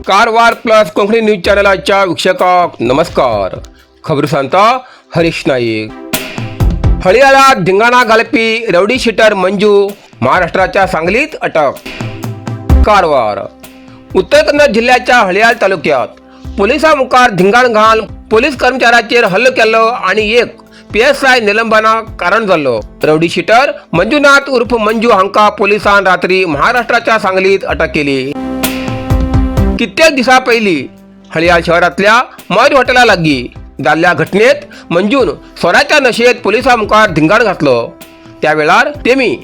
Karwar plus Konkani news चॅनलाच्या वीक्षकांक नमस्कार. खबर सांगता हरीश नाईक. हळियाळात धिंगाणा घालपी रौडी शीटर मंजू महाराष्ट्राच्या सांगलीत अटक. कारवार, उत्तर कन्नड जिल्ह्याच्या हळियाळ तालुक्यात पोलिसां मुखार धिंगाण घाल पोलीस कर्मचाऱ्याचेर हल्लो केल्लो आनी एक पीएसआय निलंबनाक कारण जाल्लो. रौडी शीटर मंजुनाथ उर्फ मंजू हांकां पोलिसान रात्री महाराष्ट्राच्या सांगलीत अटक केली. कित्येक दिसां पयलीं हळियाळ शहरांतल्या मयूर हॉटेला लागीं जाल्ल्या घटनेत मंजून सोऱ्याच्या नशेत पोलिसां मुखार धिंगाण घातलो. त्या वेळार तेमी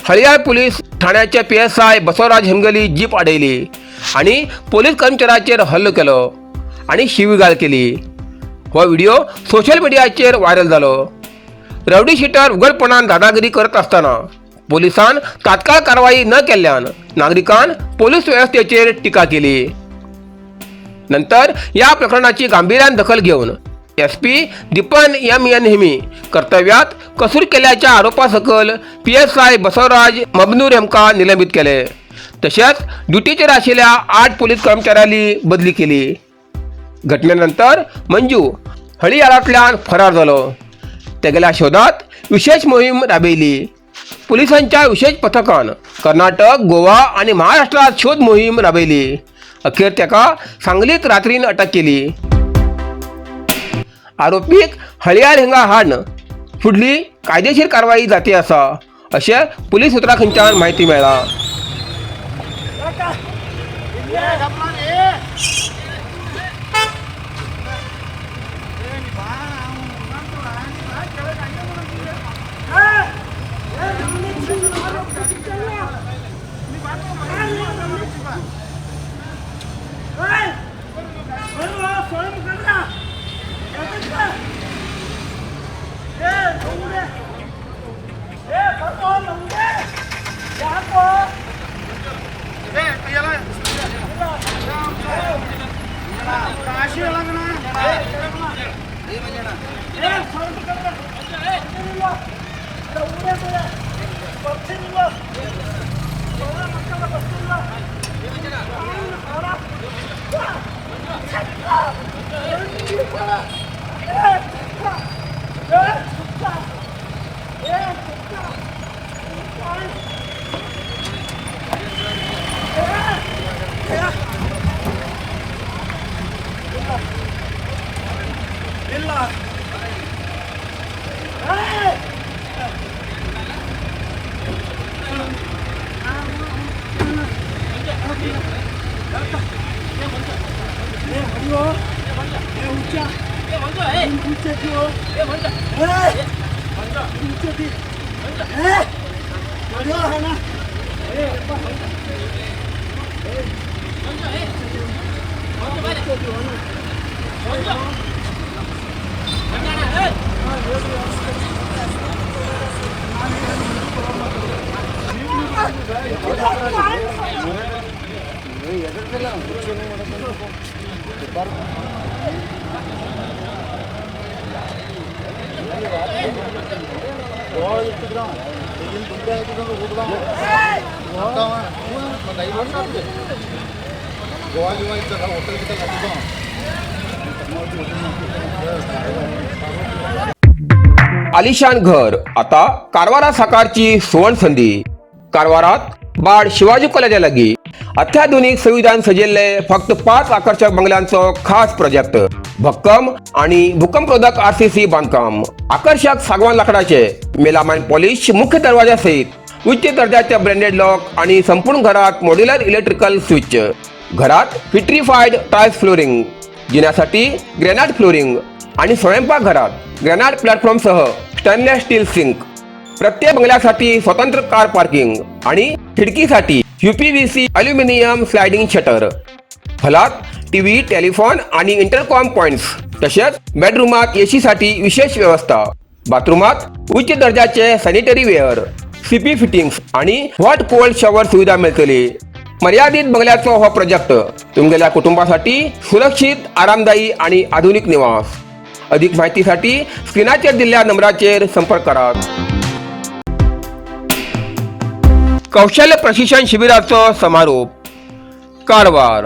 हळियाळ पोलीस ठाण्याचे पीएसआय बसवराज हेमगली जीप आडयली आणि पोलीस कर्मचाऱ्याचेर हल्लो केलो आणि शिवीगाळ केली. हो व्हिडिओ सोशल मिडियाचेर व्हायरल जालो. रवडी शिटर उघडपणान दादागिरी करत असताना पोलिसान तात्काळ कारवाई न केल्ल्यान नागरिकान पोलीस व्यवस्थेचेर टिका केली. नंतर या प्रकरणाची गांभीर्यान दखल घेऊन एसपी दीपन एम एन हेमी कर्तव्यात कसूर केल्याच्या आरोपासकल पीएसआय बसवराज मबनूर हेमकां निलंबित केले. तशेंच ड्युटीचेर आशिल्ल्या 8 पोलीस कर्मचाऱ्यांनी बदली केली. घटनेनंतर मंजू हळियाळांतल्यान फरार जालो. तेगेल्या शोधात विशेष मोहीम राबयली. पोलिसांच्या विशेष पथकान कर्नाटक, गोवा आणि महाराष्ट्रात शोध मोहीम राबयली. अखेर ताका सांगलीत रात्रीन अटक केली. आरोपीक हळियाळ हिंगा हाडून फुडली कायदेशीर कारवाई जाती आसा, अशें पुलीस सुत्रां खंयच्यान म्हायती मेळ्ळा. आलिशान घर आता कारवारा साकारची सुवर्ण संधी. कारवारात बाड शिवाजी कॉलेजा लागीं अत्याधुनिक सुविधान सजिल्ले फक्त 5 आकर्षक बंगल्यांचो खास प्रोजेक्ट. भक्कम आणि भूकंपरोधक आरसीसी बांधकाम, आकर्षक सागवान लाकडाचे मेलामाइन पॉलिश मुख्य दरवाजा सहित उच्च दर्जाचे ब्रँडेड लॉक आणि संपूर्ण घरात मॉड्युलर इलेक्ट्रिकल स्विच. घरात विट्रीफाईड टाइल्स फ्लोरिंग, जिन्यासाठी ग्रॅनाइट फ्लोरिंग आणि स्वयंपाकघरात ग्रॅनाइट प्लॅटफॉर्मसह स्टेनलेस स्टील सिंक. प्रत्येक बंगल्यासाठी स्वतंत्र कार पार्किंग आणि खिडकीसाठी यूपीव्हीसी अल्युमिनियम स्लायडिंग शटर. हॉलात टीव्ही, टेलिफोन आणि इंटरकॉम पॉइंट्स, तसेच बेडरूमात एसीसाठी विशेष व्यवस्था. बाथरूमात उच्च दर्जाचे सॅनिटरी वेअर, सीपी फिटिंग्स आणि हॉट कोल्ड शॉवर सुविधा मिळतली. मर्यादित बंगल्याचो हो प्रोजेक्ट तुमगेल्या कुटुंबासाठी सुरक्षित, आरामदायी आणि आधुनिक निवास. अधिक माहितीसाठी स्क्रीनाचेर दिल्ल्या नंबराचेर संपर्क करात. कौशल्य प्रशिक्षण शिबिराचो समारोप. कारवार,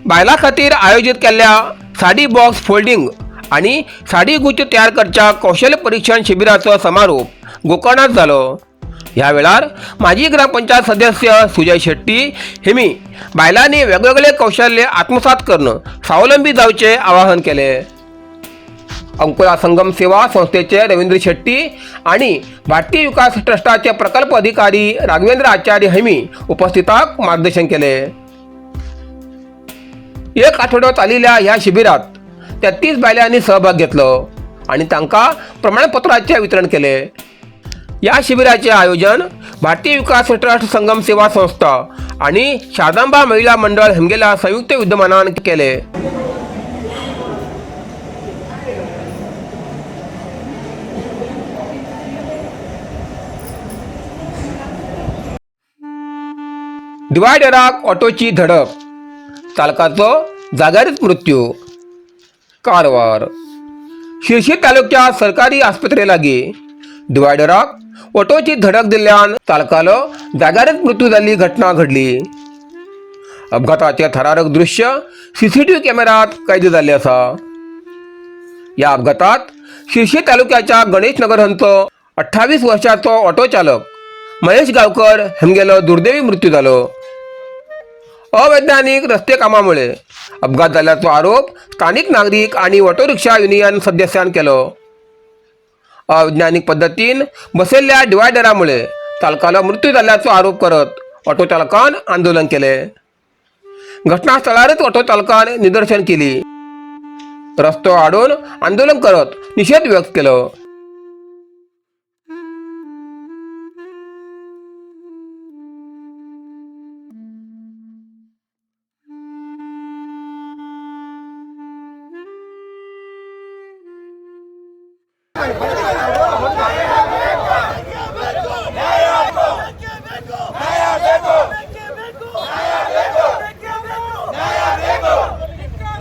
बायलां खातीर आयोजीत केल्ल्या साडी बॉक्स फोल्डिंग आनी साडी गुच्छ तयार करच्या कौशल्य परिक्षण शिबिराचो समारोप गोकर्णात जालो. ह्या वेळार माजी ग्रामपंचायत सदस्य सुजय शेट्टी हेमी बायलांनी वेगवेगळे कौशल्य आत्मसात करून स्वावलंबी जावचे आवाहन केले. अंकोला संगम सेवा संस्थेचे रवींद्र शेट्टी आणि भारतीय विकास ट्रस्टाचे प्रकल्प अधिकारी राघवेंद्र आचार्य हेमी उपस्थितांक मार्गदर्शन केले. एक आठवडो चालिल्ल्या ह्या शिबिरात 33 बायलांनी सहभाग घेतलो आणि तांकां प्रमाणपत्राचे वितरण केले. या शिबिराचे आयोजन भारतीय विकास ट्रस्ट, संगम सेवा संस्था आणि शारदांबा महिला मंडळ हेमगेला संयुक्त विद्यमानान केले. डिवायडराक ऑटोची धडक, चालकाचो जाग्यारच मृत्यू. कारवार शिरशी तालुक्या सरकारी आस्पत्रे लागीं डिवायडराक ऑटोची धडक दिल्ल्यान चालकालो जाग्यारच मृत्यू जाल्ली घटना घडली. अपघाताचे थरारक दृश्य सीसीटीव्ही कॅमेऱ्यात कैद जाल्ले आसा. या अपघातात शिरशी तालुक्याच्या गणेश नगर हांचो 28 वर्षाचो ऑटो चालक महेश गावकर हेमगेलो दुर्दैवी मृत्यू जालो. अवैज्ञानिक रस्ते कामामुळे अपघात जाल्ल्याचो आरोप स्थानिक नागरीक आणि ऑटो रिक्षा युनियन सदस्यान केलो. अवैज्ञानिक पद्दतीन बसयल्ल्या डिवायडरामुळे चालकालो मृत्यू जाल्ल्याचो आरोप करत ऑटो चालकान आंदोलन केले. घटनास्थळारच ऑटो चालकान निदर्शन केली. रस्तो आडोवन आंदोलन करत निषेध व्यक्त केलो.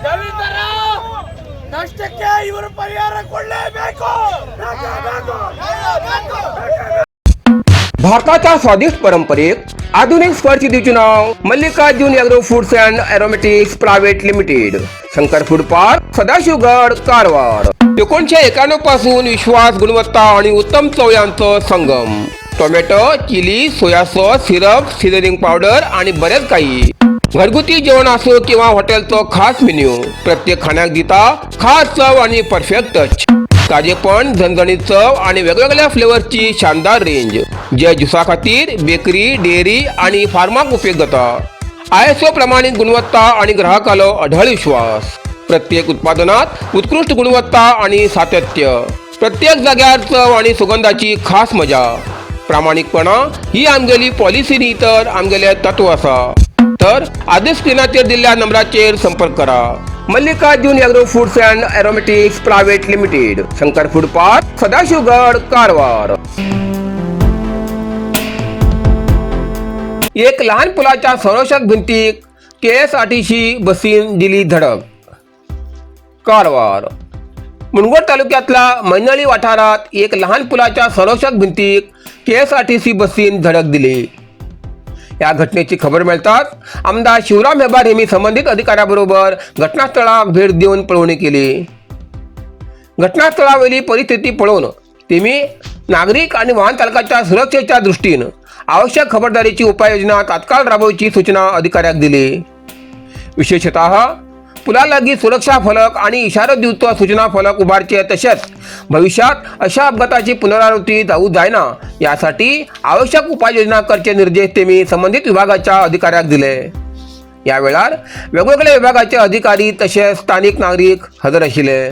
ದಲಿತರ ನಷ್ಟಕ್ಕೆ ಇವರು ಪರಿಹಾರ ಕೊಡಲೇಬೇಕು. भारताच्या स्वादिष्ट परंपरेक आधुनिक स्पर्श दिवचे नाव Mallikarjun agro foods and aromatics private limited, Shankar food park, Sadashivgad, Karwar. 1991 पासून विश्वास, गुणवत्ता आणि उत्तम चव यांचो संगम. Tomato, chilli, soya sauce, syrup, seasoning powder आणि बरेच काही. घरगुती जेवण असो किंवा हॉटेलचो खास मेन्यू, प्रत्येक खाण्याक दिता खास चव आणि परफेक्ट टच. ताजेपण, झणझणीत चव आणि वेगवेगळ्या फ्लेवर्सची शानदार रेंज, जे ज्युसा खातीर, बेकरी, डेअरी आणि फार्माक उपयोग जाता. आयएसओ प्रमाणित गुणवत्ता आणि ग्राहकालो अढळ विश्वास. प्रत्येक उत्पादनात उत्कृष्ट गुणवत्ता आणि सातत्य. प्रत्येक जाग्यार चव आणि सुगंधाची खास मजा. प्रामाणिकपणा ही आमगेली पॉलिसी न्ही तर आमगेले तत्व आसा. तर आधीच स्क्रीनाचेर दिल्ल्या नंबराचेर संपर्क करा. Mallikarjun agro foods and aromatics private limited, Shankar food park, Sadashivgad, Karwar. एक लहान पुलाच्या संरक्षक भिंतीक केएसआरटीसी बसीन दिली धडक. कारवार मुनगोड तालुक्यातल्या मैनळी वाठारात एक लहान पुलाच्या संरक्षक भिंतीक केएसआरटीसी बसीन धडक दिली. या घटनेची खबर मिळताच आमदार शिवराम हेब्बार यांनी संबंधित अधिकाऱ्याबरोबर घटनास्थळाक भेट देऊन पळोवणी केली. घटनास्थळावयली परिस्थिती पळोवन तेमी नागरीक आणि वाहन चालकाच्या सुरक्षेच्या दृष्टीन आवश्यक खबरदारीची उपाययोजना तात्काळ राबवची सूचना अधिकाऱ्याक दिली. विशेषतः पुलालागी सुरक्षा फलक आणि इशारो दिवचो सूचना फलक उभारचे, तसेच भविष्यात अशा अपघाताची पुनरावृत्ती जाऊ जायना यासाठी आवश्यक उपाययोजना करचे निर्देश त्यांनी संबंधित विभागाच्या अधिकाऱ्याक दिले. या वेळार वेगवेगळ्या विभागाचे अधिकारी तसेच स्थानिक नागरीक हजर आशिल्ले.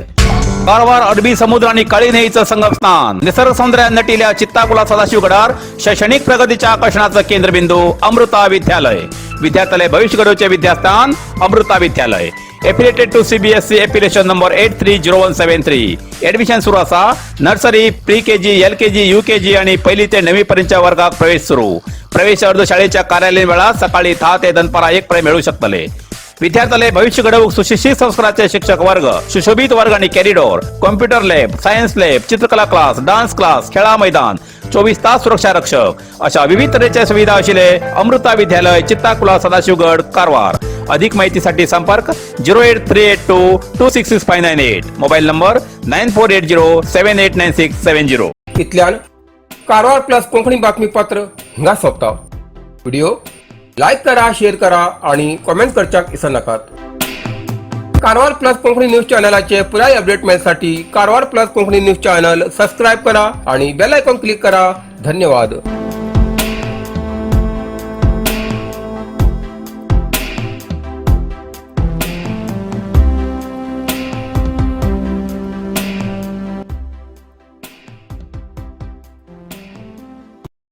कारवार अरबी समुद्र आणि काळी न्हंयेचं संगमस्थान, निसर्ग सौंदर्यात नटिल्या चित्ताकुला सदाशिवगडार शैक्षणिक प्रगतीच्या आकर्षणाचं केंद्रबिंदू अमृता विद्यालय. विद्यार्थ्यालय भविष्य घडवचे विद्यास्थान अमृता विद्यालय. Affiliated to CBSE, affiliation number 830173. Admission सुरू असा. Nursery, pre KG, LKG, UKG आणि पहिली ते नववी पर्यंतच्या वर्गात प्रवेश सुरू. प्रवेश अर्ज शाळेच्या कार्यालयीन वेळात सकाळी 10 ते दनपारा 1 पर्यंत मिळू शकतले. विद्यार्थ्याला भविष्य घडवूक सुशिक्षित संस्काराचे शिक्षक वर्ग, सुशोभित वर्ग आणि corridor, computer lab, science lab, चित्रकला क्लास, डान्स क्लास, खेळा मैदान, 24 तास सुरक्षा रक्षक अशा विविध तऱ्हेच्या सुविधा असलेले अमृता विद्यालय, चित्ताकुला, सदाशिवगड, कारवार. अधिक माहितीसाठी संपर्क 08382266598, mobile number 9480789670. इतल्यान कारवार प्लस कोंकणी बातमीपत्र हिंगा सोंपता. व्हिडिओ लायक करा, शेअर करा आणि कॉमेंट करच्याक विसरनाकात. कारवार प्लस कोंकणी न्यूज चॅनलाचे पुराय update मेळसाठी Karwar plus Konkani news channel subscribe करा आणि बेल आयकॉन क्लिक करा. धन्यवाद.